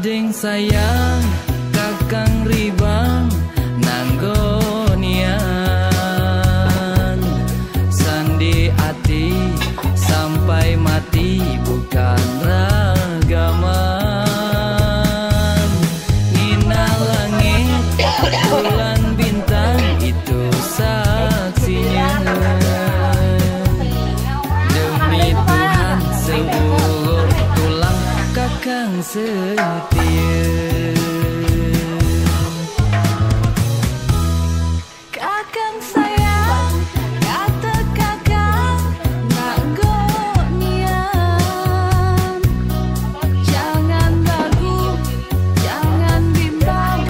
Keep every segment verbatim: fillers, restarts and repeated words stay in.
Deng sayang, kakang ribang nanggo nian. Sandi ati sampai mati bukan ragaman. Nina langit, bulan bintang itu saksinya. Demi Tuhan, seulur tulang kakang setia. Kakang sayang, kata kakang nanggo nian. Jangan ragu, jangan bimbang,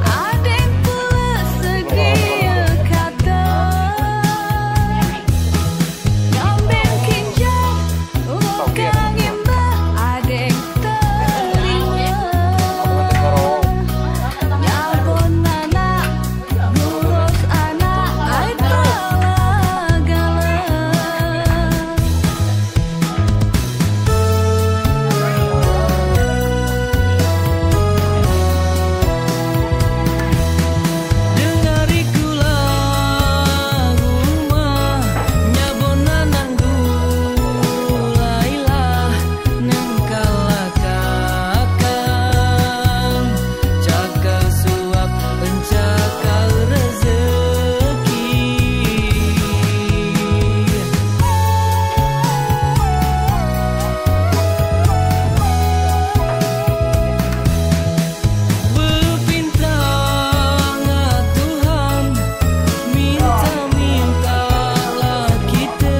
adeng pula sedia kata. Ngambin kinjal, ungut kaki imbah, adeng terima. Nyabun anak, ngurus anak, ai pala gala. Dengari kulah rumah, nyabun anak gulailah, nengkalah kakang, cakal suap, encakal rezeki. Bepinta ngan Tuhan, minta-mintalah kita,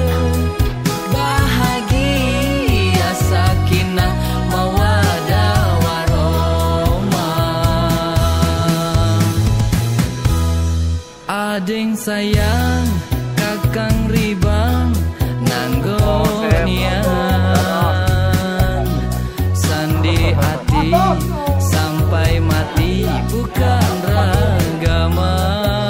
bahagia, sakinah, mawaddah, warahmah. Adeng sayang, kakang ribang nanggo nian. Sandi ati sampai mati bukan ragaman.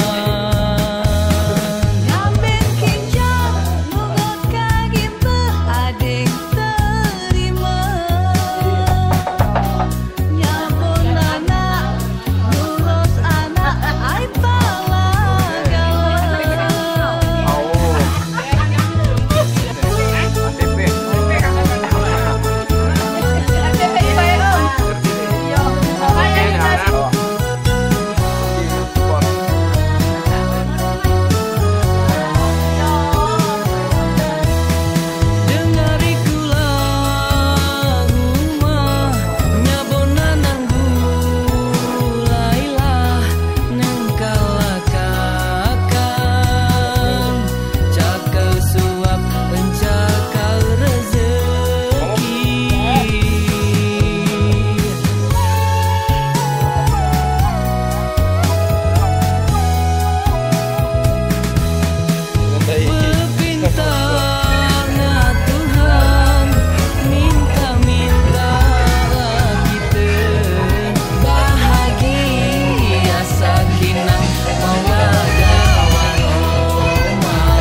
Ngambin kinjal, ungut kaki imbah, adeng terima. Nyabun anak, ngurus anak, ai pala gala. Dengari kulah rumah, nyabun anak gulailah, nengkalah kakang, cakal suap, encakal rezeki. Bepinta ngan Tuhan, minta-mintalah kita, bahagia, sakinah, mawaddah, warahmah.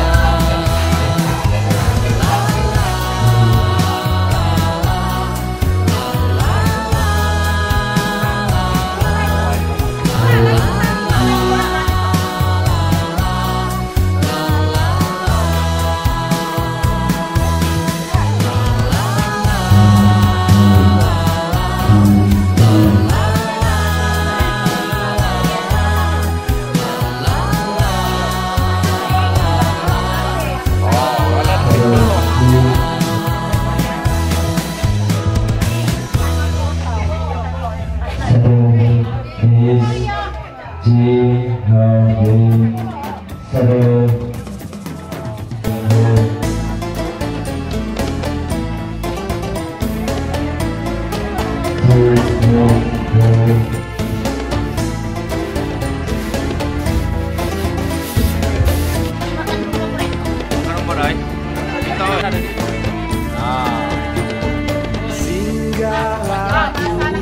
Singgahlah, Tuhan,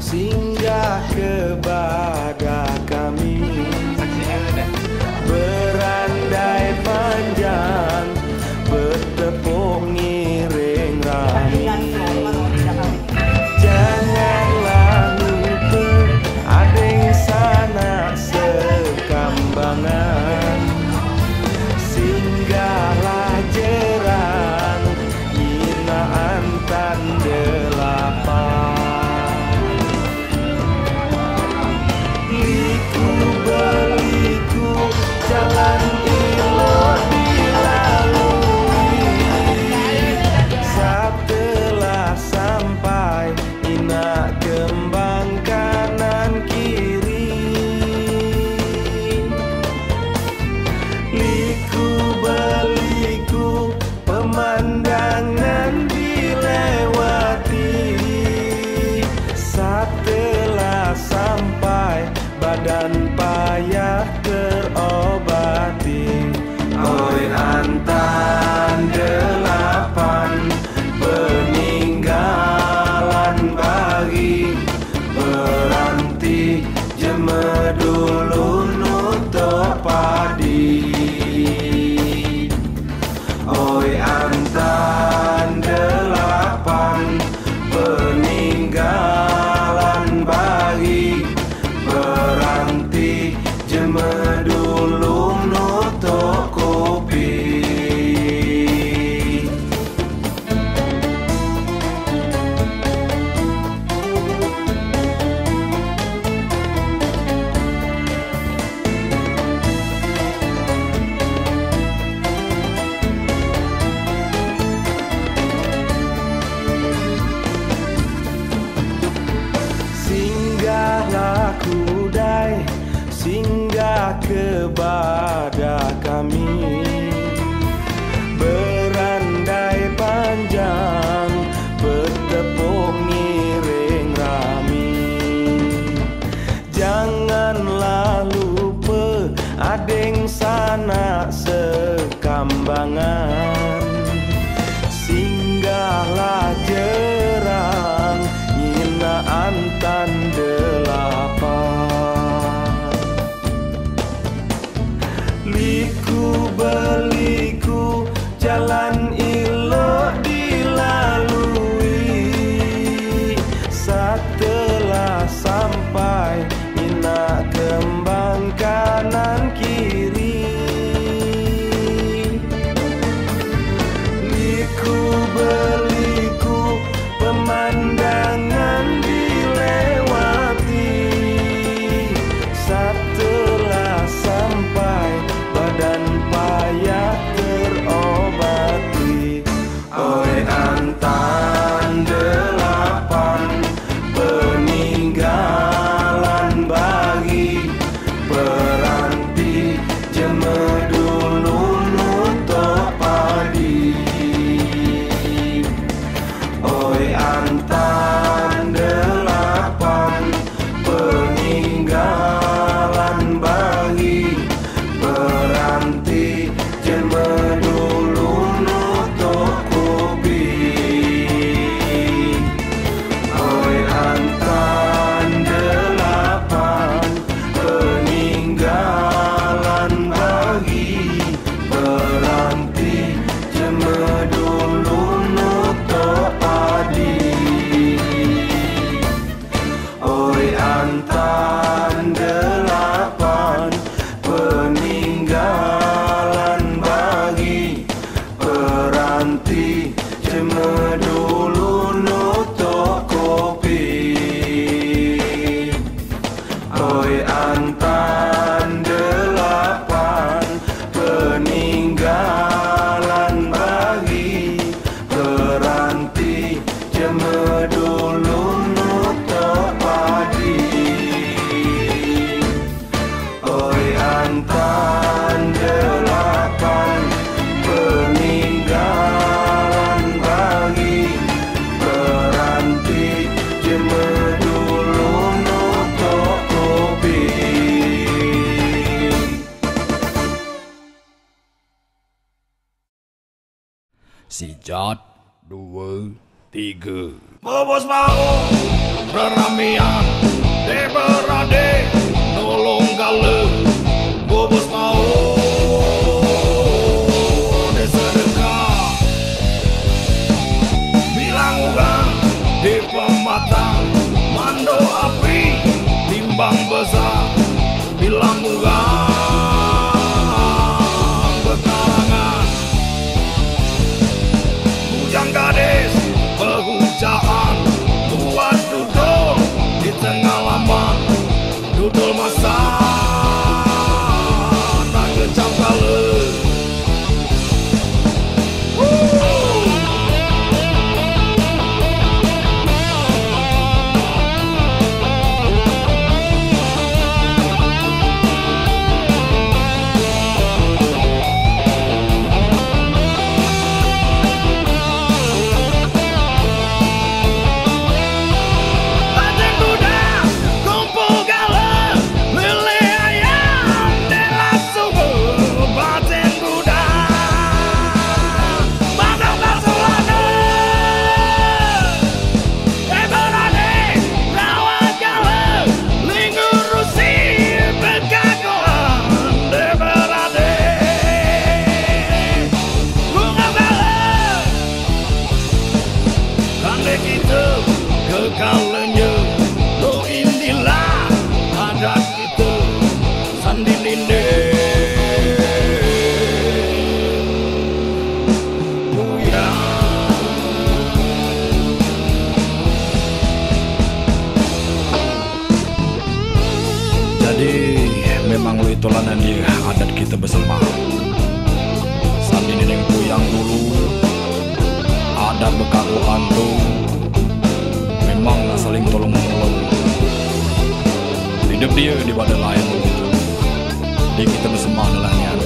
singgah kepada kami. Berani Sanak sekambangan, singgahlah jerang, nina antan delapan. Liku-beliku jalan ilok dilalui, setelah sampai nina kembang kanan kiri. Liku-beliku pemandangan dilewati, setelah sampai badan payah terobati. Oi antan delapan, peninggalan bagi peranti, jeme dulu nutok padi. Oi antan delapan, peninggalan bagi peranti, jeme dulu nutok kopi. Oi antan delapan, peninggalan bagi peranti, jeme dulu nutok padi. Oi antan delapan, peninggalan bagi peranti, jeme dulu nutok kopi. Oi antan delapan, peninggalan bagi peranti, jeme dulu nutok padi. Oi antan delapan, peninggalan bagi peranti, jeme dulu nutok kopi. Sijat, dua, tiga. Bobos bahu reramian, dek berade nolong gala. Bobos bahu dek sedekah, bilang orang dek pematang, mandok api timbang besar. Bilang orang bekarangan, bujang gadis berhujaan, buat dudul di tengah laman, dudul masak, nak kecam kala. Tanda kita kekalanya, lo inilah adat kita, sandi nini puyang. Jadi, memang lo itulah nani adat kita bersama. Sandi nini puyang dulu, adat bekaku antu, memang nak saling tolong menolong. Hidup dia di badan lain begitu. Jadi kita bersama adalah nian.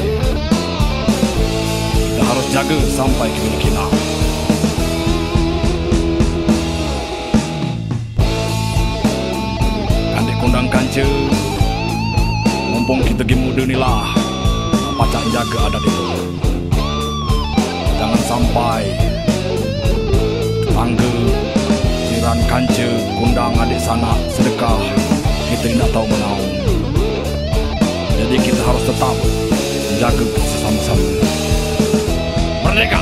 Kita harus jaga sampai ke kini kina. Kanti kundang kanca, mumpung kita gi muda ni lah, Pacak jaga adat itu. Jangan sampai tetangga, jiran, kanca, kundang, adik sanak, sedekah, kita tidak tahu menau. Jadi kita harus tetap jaga sesama-sama. Merdeka!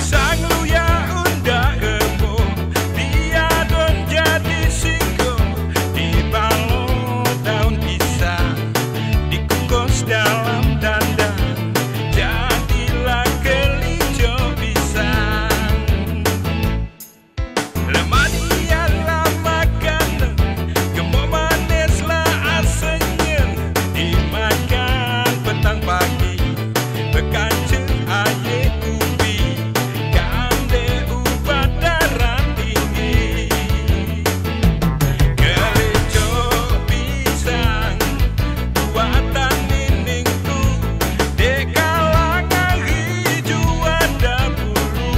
Sang luya unda emo, dia don jadi singko, dibalo daun pisang, dikukus dalam dandang, jadilah kelico pisang. Lemak dialah makanan, gemuk manislah asennya, dimakan petang pagi, bekance aye ubi, kande ubat darah tinggi. Kelico pisang, buatan niningku, dek kalang ari jua dapulu.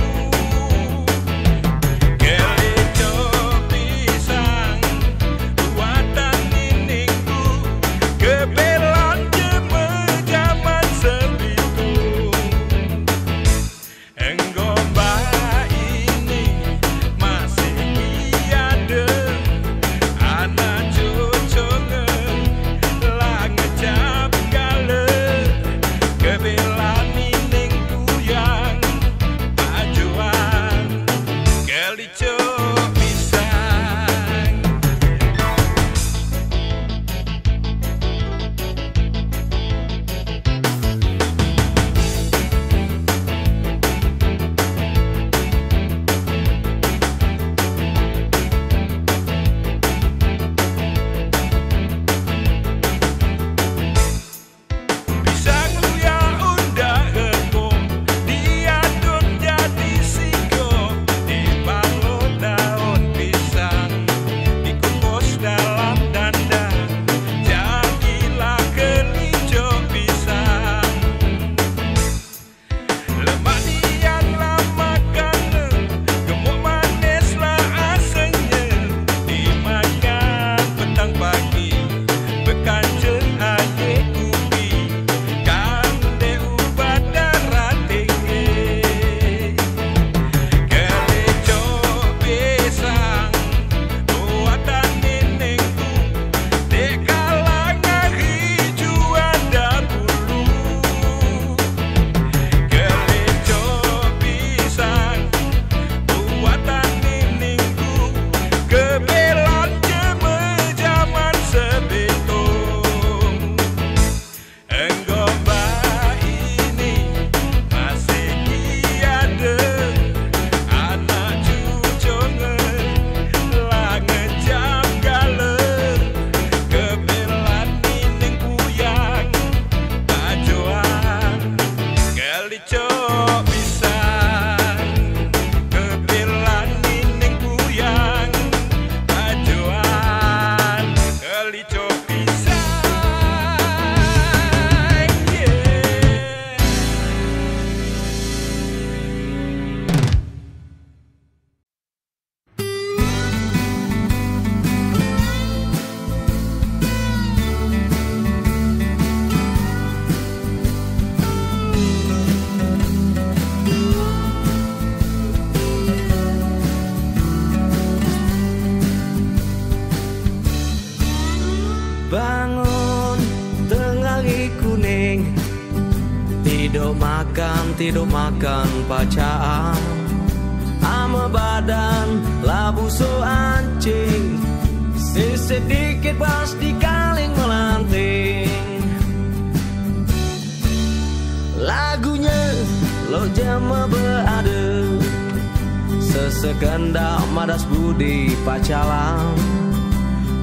Kelico pisang, buatan niningku, kebelan jeme jaman sebitung. Enggo bah ini masih tiada anak cucunge, la ngecap gale, kebelan nining kuyang, pajuang kelico pisang. Pisang luya unda emo, diadun jadi singko, dibalo daun pisang, dikukus dalam dandang, jadilah kelico pisang. Lemak dialah makanan, gemuk manislah asennya, dimakan petang pagi, bekance aye ubi, kande ubat darah tinggi. Kelico pisang, buatan niningku, dek kalang ari jua dapulu. Kelico pisang, buatan niningku, kebelan jeme jaman sebitung. Enggo bah ini masih tiada anak cucunge, la ngecap gale, kebelan nining kuyang, pajuang kelico pisang, kebelan nining kuyang, pajuang kelico pisang, yeah. Bangun, tengah hari kuning. Tidak makan, tidak makan pacaan. Ama badan la busuk anjing, sesedikit pas di kaling melanting. Lagunya Lok jam beade, sesekenda madas budi pacalang.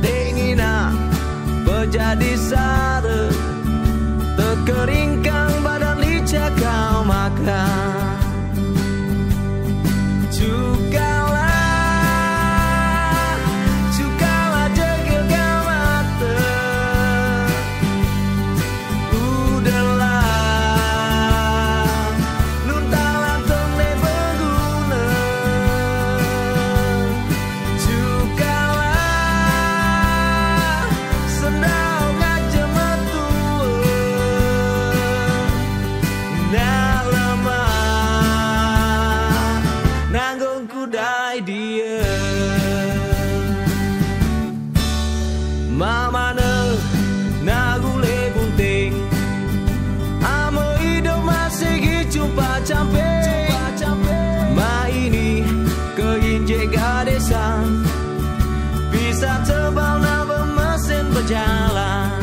Tengina pejadi sara, tekeringkang badan licaka makan. Cukalah, cukalah jegilkan mata. Udahlah, luntalan tong dai beguna. Cukalah, sendau ngajar metua. Nak lama nanggung kudai dia. Mama ne, na gule bunting. Amu idup masih gicumpa campe. Ma ini keinjek gadesan. Pisah tebal na bemesin bejalan.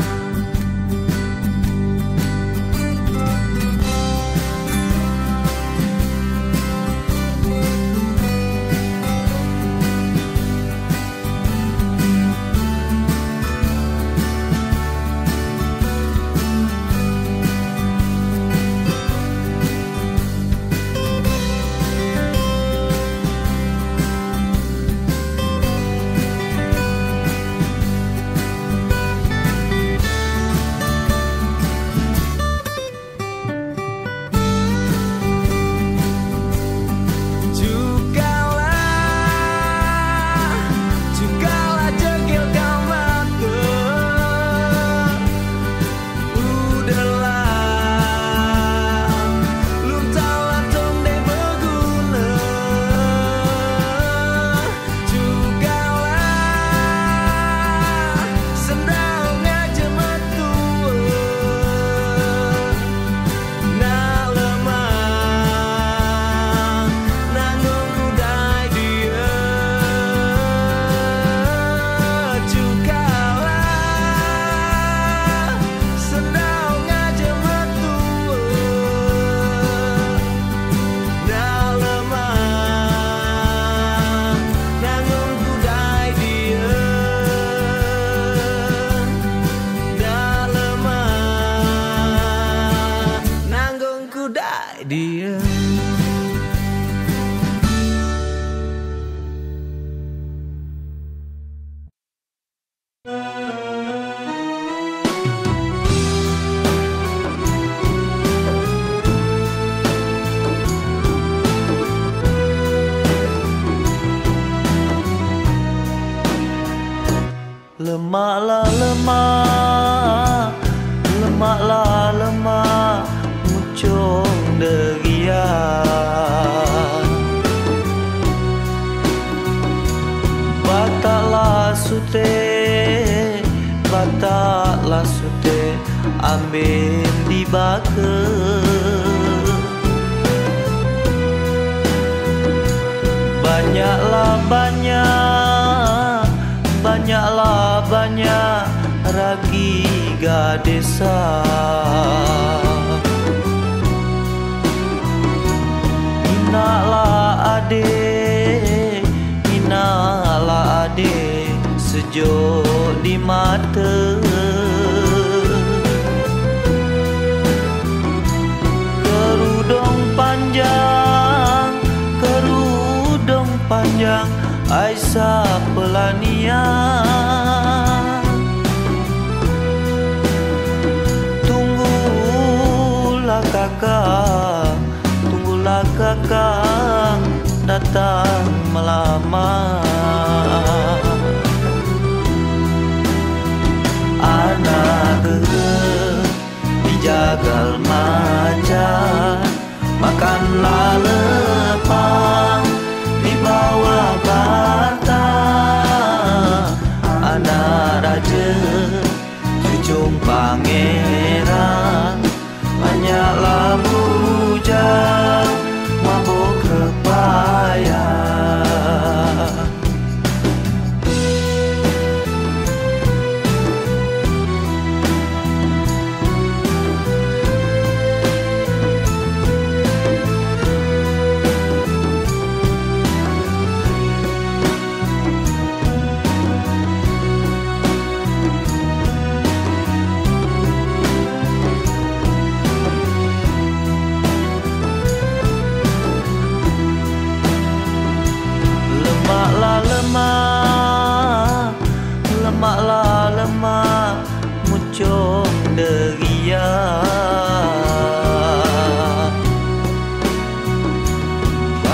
Cukalah, cukalah jegilkan mata. Udahlah, luntalan tong dai beguna. Cukalah, sendau ngajar metua. Nak lama nanggung kudai dia. Cukalah, sendau ngajar metua. Nak lama nanggung kudai dia. Nak lama nanggung kudai dia. Lemaklah lemak, lemaklah lemak, ngucung derian. Bataklah suteh, bataklah suteh, ambin dibaka. Banyaklah banyak, banyaklah banyak ragi gadis. Inaklah ade, inaklah ade, sejuk di mata. Kerudung panjang, kerudung panjang, ai sapelanian. Tunggulah kakang, tunggulah kakang datang melamar. Anak dijagal macan, makanlah lepang di bawah bata. Anak raja, cucung pangeran, banyaklah bujang, mabuk kepaya.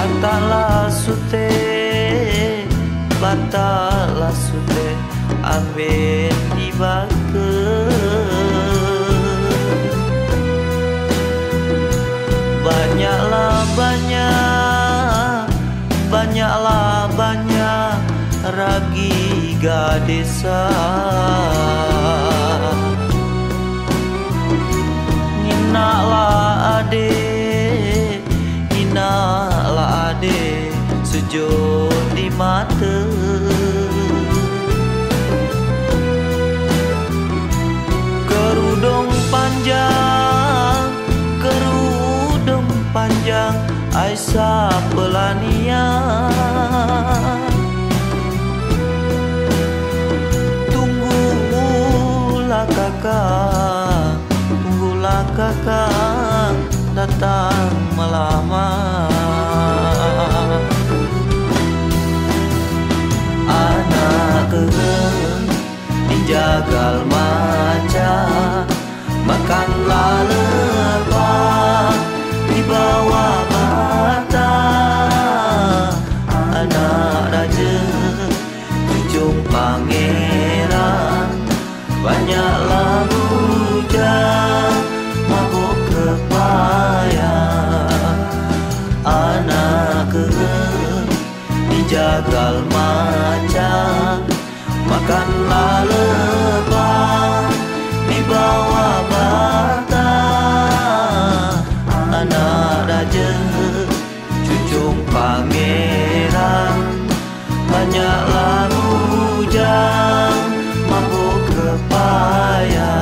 Batallah sute, batallah sute, ambil di baka. Banyaklah banyak, banyaklah banyak ragi gadis. Nginaklah ade, nginaklah ade, sejuk di mata. Kerudung panjang, kerudung panjang, ai sapelanian. Tunggulah kakak, tunggulah kakak datang melamar. Anak kera dijagal macha, makanlah lepa di bawah bata. Anak raja, cucung pangeran, banyaklah bujang mabuk kepaya. Anak kera dijagal macha, makanlah lepa di bawah bata. Anak raja, cucung pangeran, banyaklah bujang mabuk kepaya.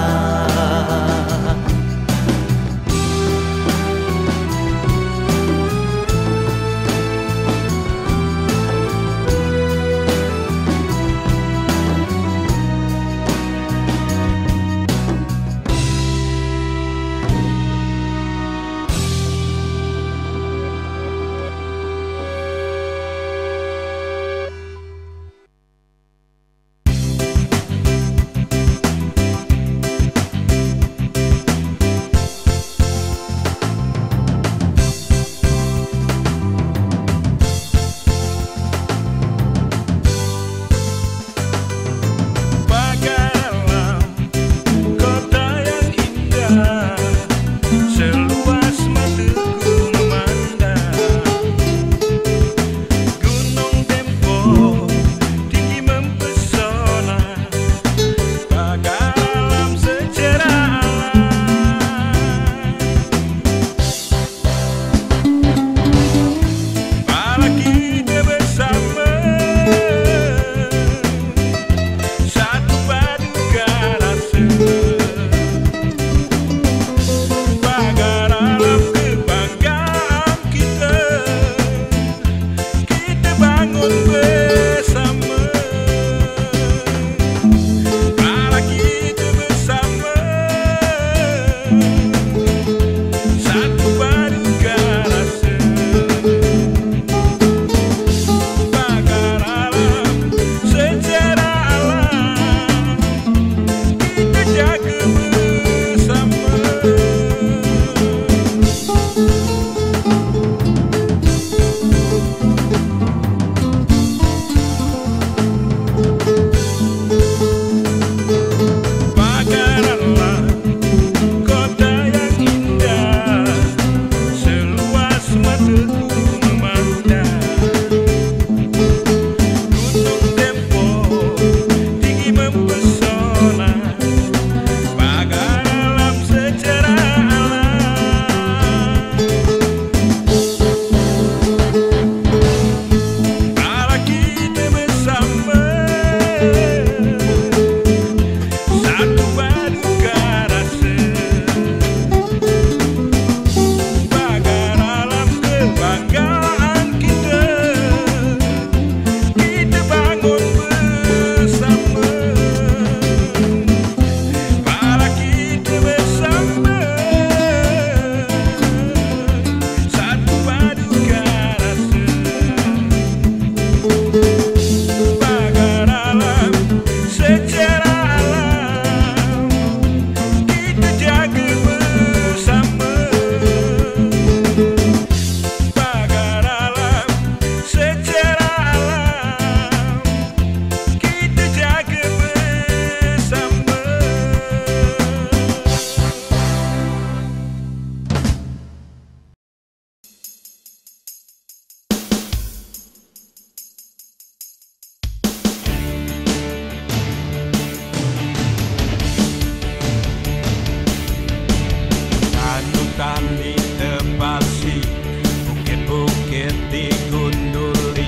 digunduli.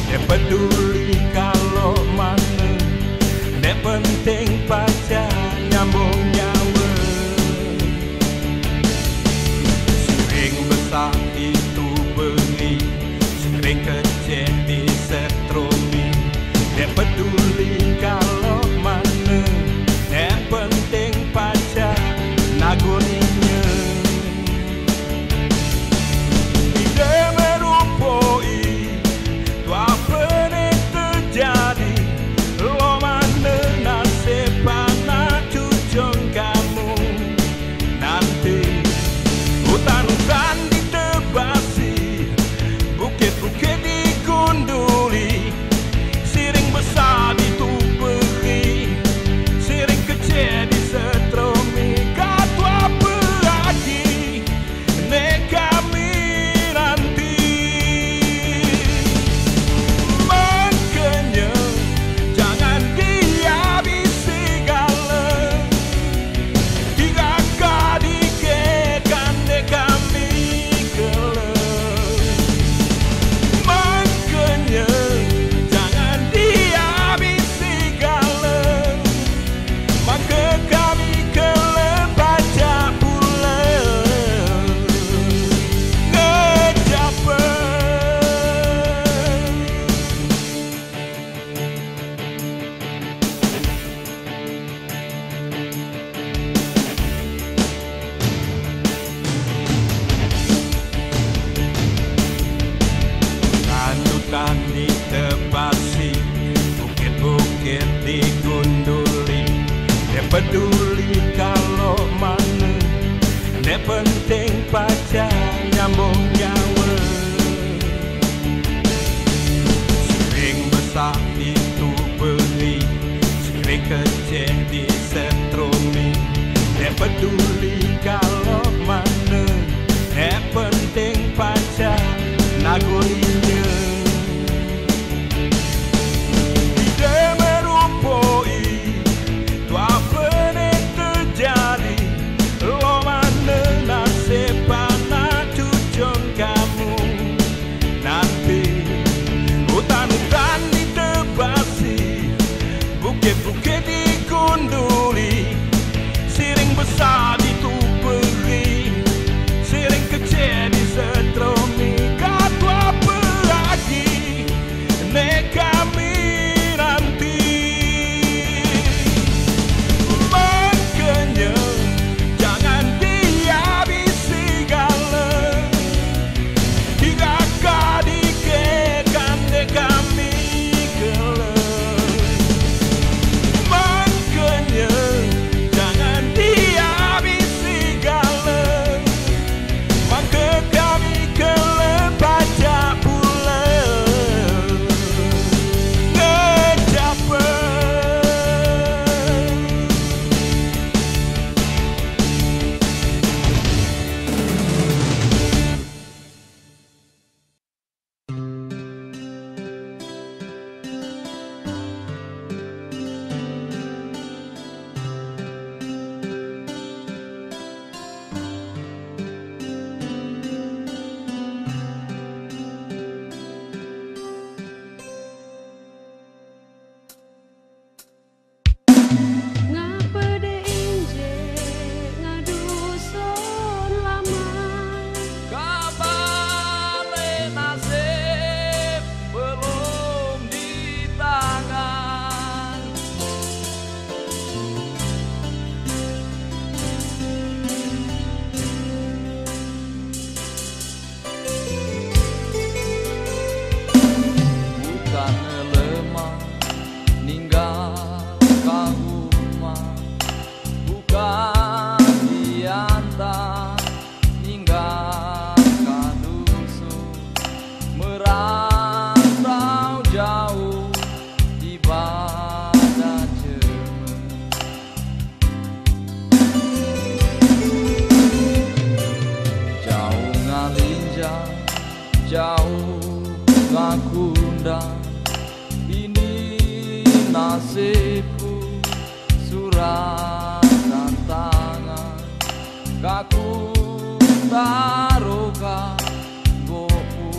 Nda peduli kalo mane, nda penting pacah nyambung nyawe. Sering besah itu beri, sering kecek disetromi. Nda peduli kalo mane, nda penting pacah nagorinya. Ida merupai, tua pene terjadi, lo mane nasib anak cucung kamu nanti. Utan-utan ditebasi, bukit-bukit digunduli, sering besah dituperi, sering kecek disetromi, katua pelagi nda kami nanti. Makanya jangan dihabisi gala, kira-kira dikekang nda kami kele. Makanya jangan dihabisi gala, maka kami kele pacah pula ngejape. Utan-utan ditebasi, bukit-bukit digunduli, nda peduli kalo mane, nda penting pacah nyambung nyawe. Sering besah dituperi, sering kecek disetromi, nda peduli kalo mane, nda penting pacah nagorinya. Ida merupai, tua pene terjadi, lo mane nasib anak cucung kamu nanti. Utan-utan ditebasi, bukit-bukit digunduli, sering besah dituperi, sering kecek disetromi, katua pelagi nda kami nanti. Makanya jangan dihabisi gala, kira-kira dikekang nda kami kele. Makanya jangan dihabisi gala, maka kami kele pacah pula ngejape. Ngapa de inje ngadusun lama? Kabar le nasib belum di tangan. Bukan lemah ninggalka rumah, bukan diantar ninggalka dusun, merantau jauh ibadah cemen. Jauh ngalinja, jauh ngakunda, ini nasibku, surat tantangan, ka ku taroka, ko ku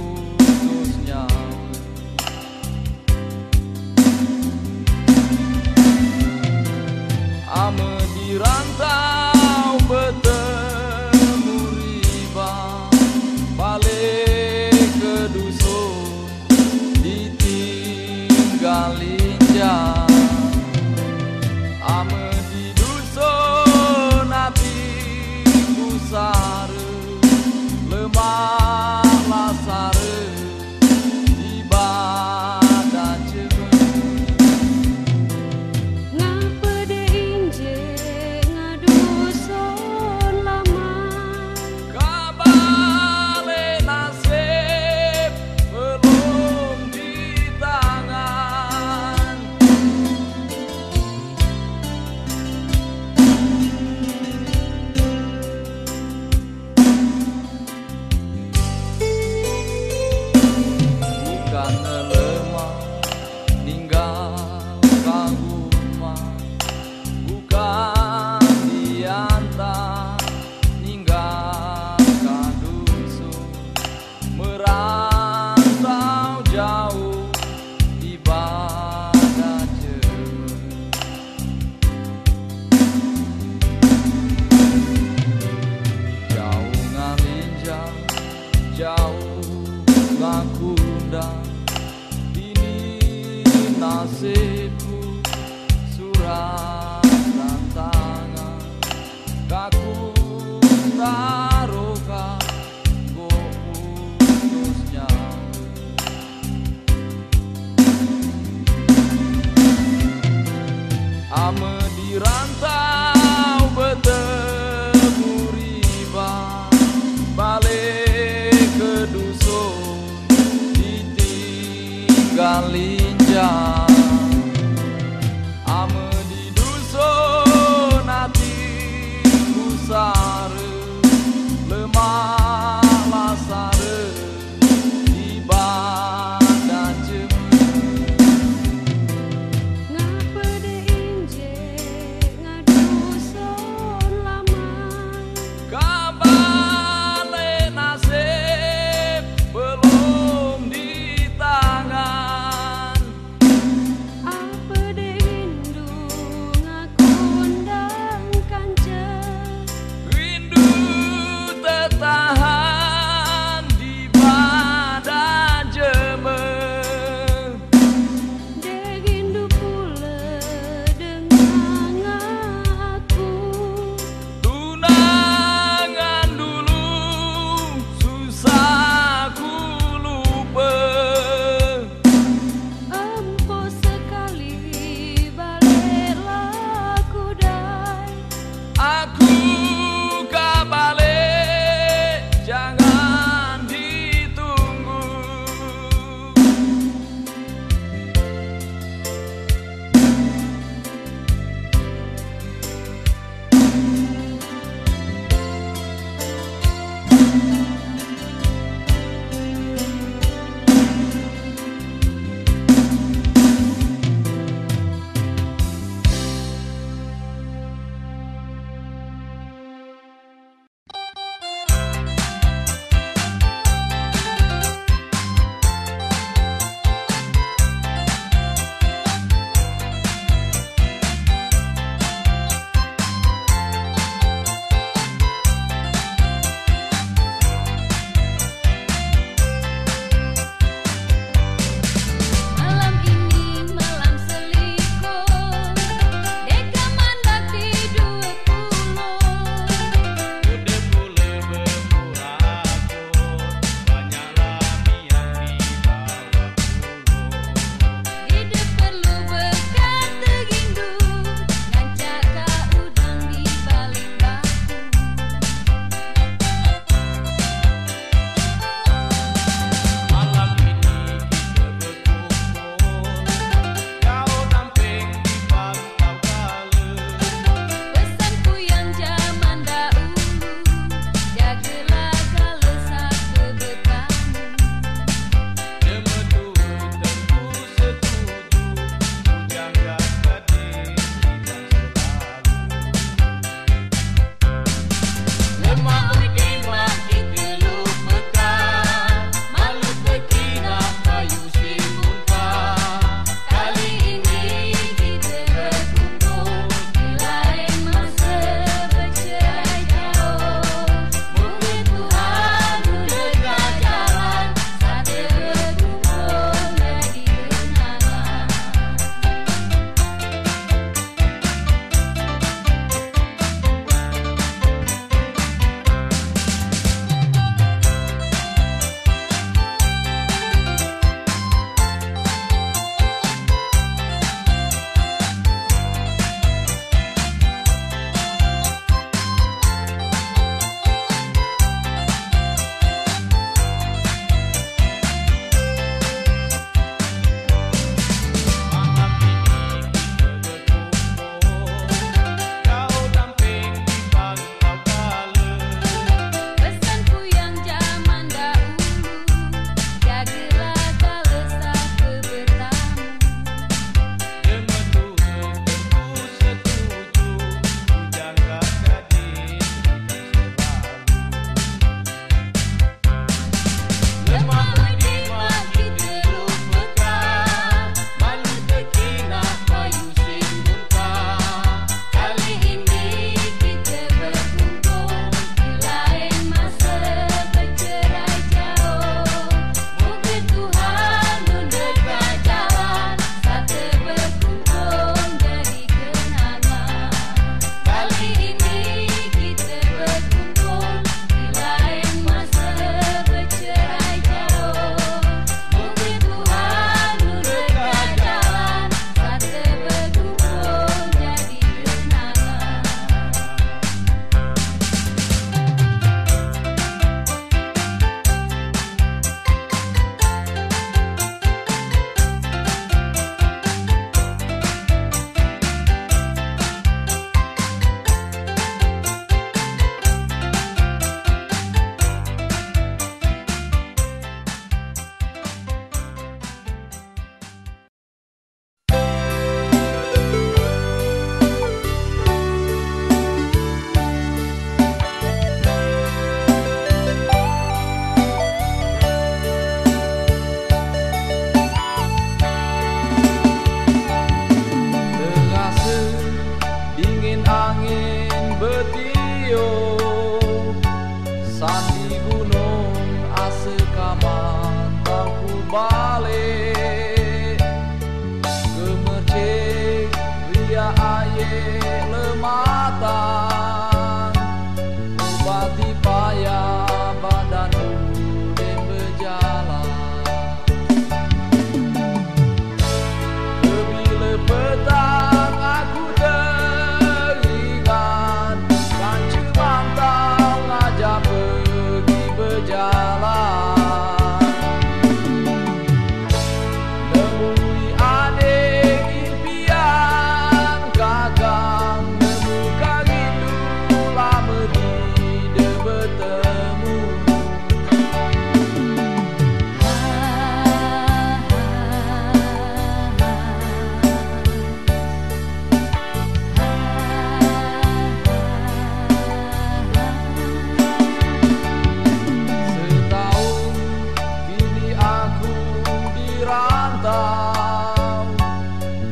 Ka ku nda, ini nasibku, surat tantangan. Ka ku taroka, ko putus nyawa. Amat di rantau betemu riba, balik ke dusun ditinggal injang. Amat di dusun hatiku sara, lemak lah sara. Ibadah jemaah. Ngapa de injek ngadu son lama? Ka balik nasib belum di tangan.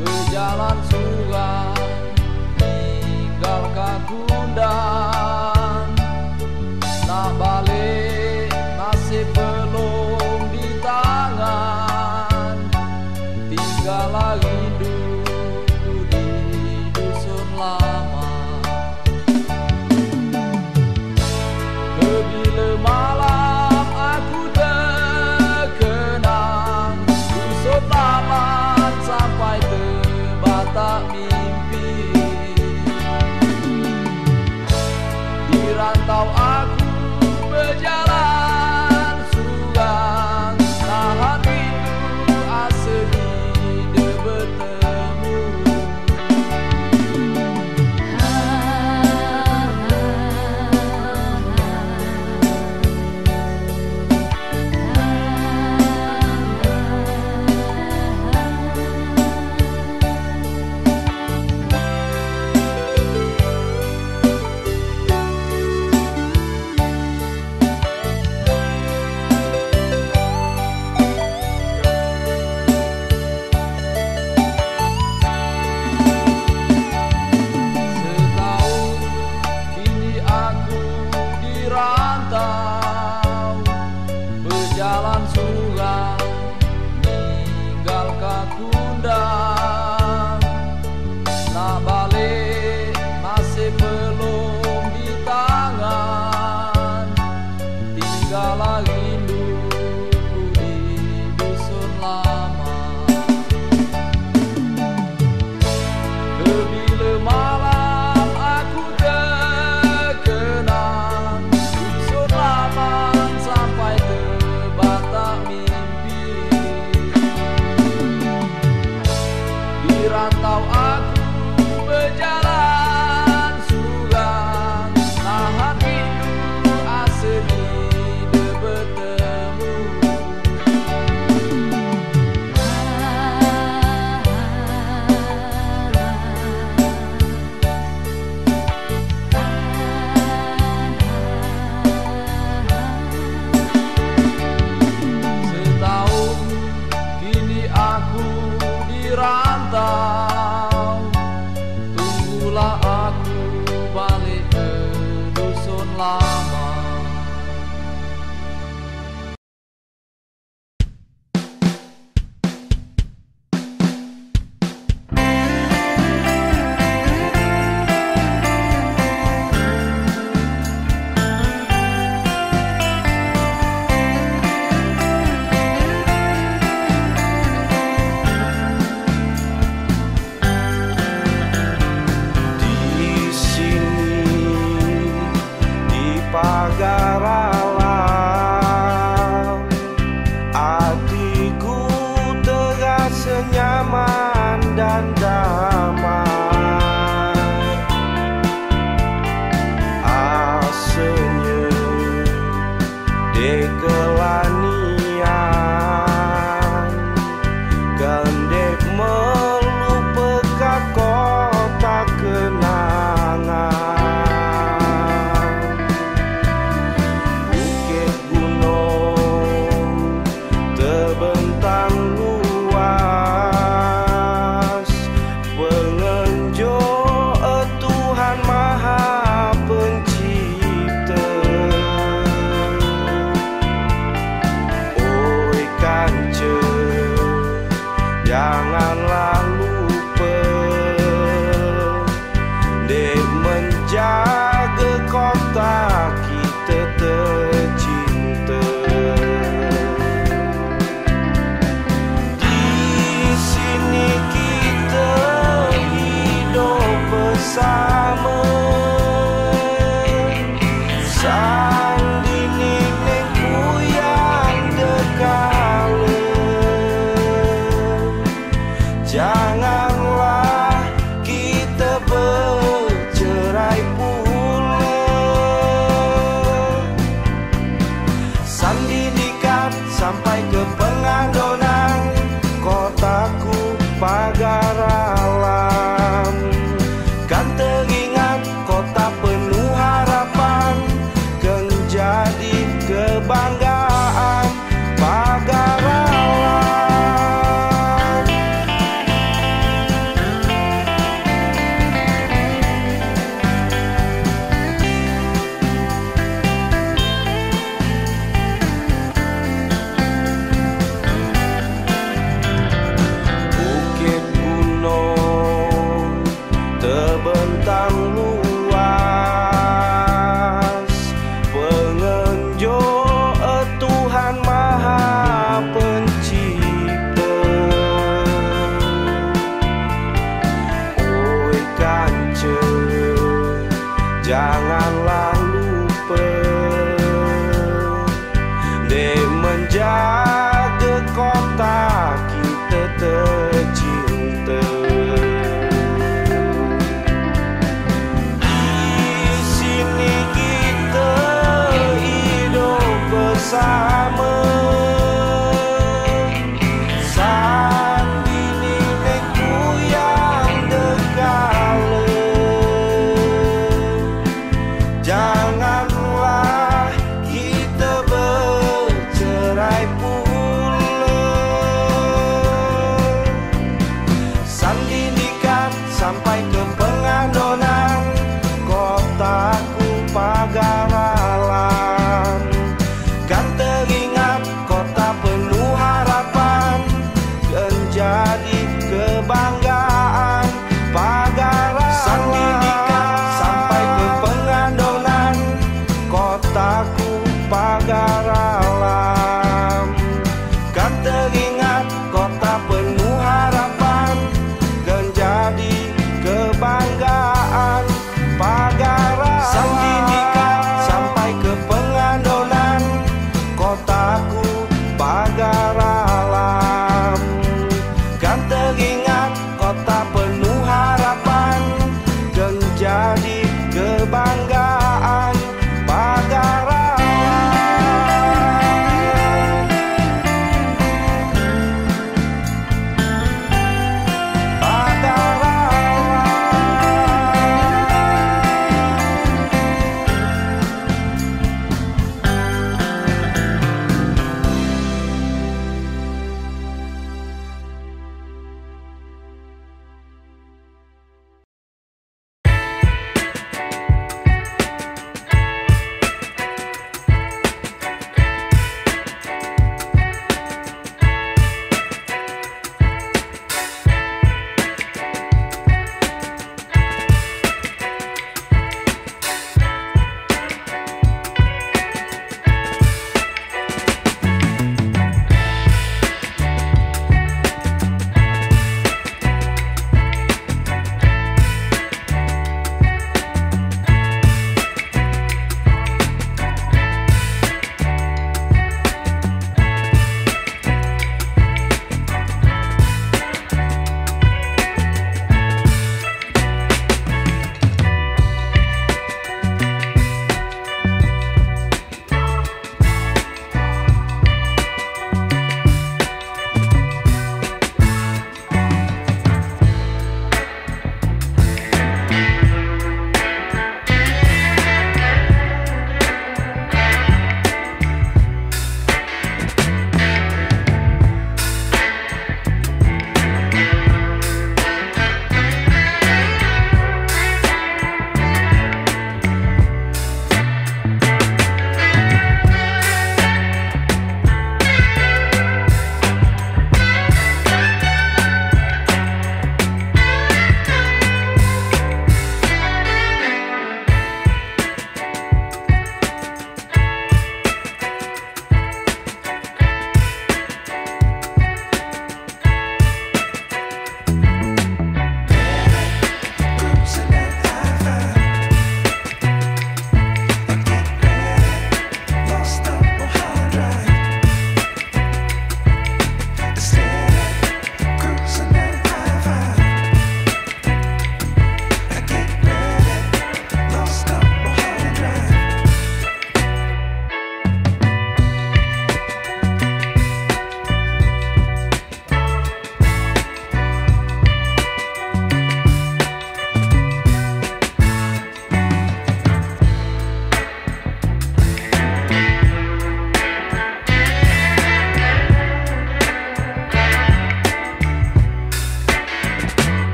Berjalan surang, tinggalkan Kundang. Nak balik nasib belum di tangan. Tinggallah rindu di dusun lama. Bila malam aku terkenang, dusun lama sampai terbatak mimpi. Di rantau aku berjalan surang, tahan rindu asa kita bertemu. Setahun kini aku di rantau, berjalan surang.